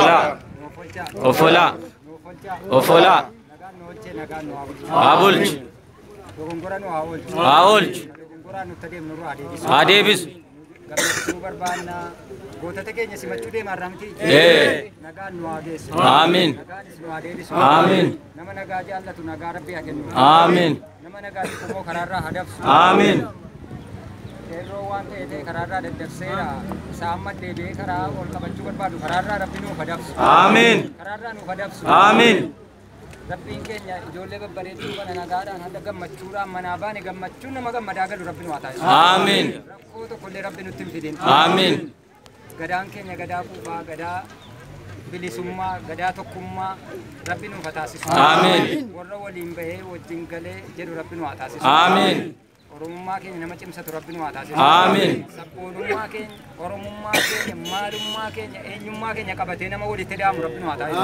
Ofolaa. Ofolaa. Ofolaa. Haa bulchu. Haa oolchu. Haa deebisu. Gammachuu barbaanna. Gootota keenya simachuu deemaa irraa miti. Ee. Nagaan nu haa geessu. Aamiin. Nagaanis nu haa deebisu. Aamiin. Nama nagaa jaallatu nagaa Rabbi haa kennu. Aamiin. Nama nagaa jibbu karaarraa haa dabsu. Aamiin. Qeerroo waan ta'e ta'e karaarraa daddabseera. Isa amma deebi'ee karaa ol qabachuu barbaadu karaarraa Rabbi nuuf haa dabsu. Aamiin. Karaarraa nuuf haa dabsu. Aamiin. Rabbiin keenya ijoollee babbareedduu kana nagaadhaan hadda gammachuudhaan manaa baane gammachuun nama gammadaa galu Rabbi nu haa taasisu. Aamiin. Rakkoo tokkollee Rabbi nutti hin fidin. Aamiin. Gadaan keenya gadaa quufaa, gadaa bilisummaa, gadaa tokkummaa Rabbi nuuf haa taasisu. Aamiin. Warra waliin bahee wajjin galee jedhu Rabbi nu haa taasisu. Aamiin. Oromummaa keenya nama cimsatu Rabbi nu haa taasisu. Aamiin. Sabboonummaa keenya, Oromummaa keenya, maalummaa keenya, eenyummaa keenya qabatee nama walitti dhaamu Rabbi nu haa taasisu.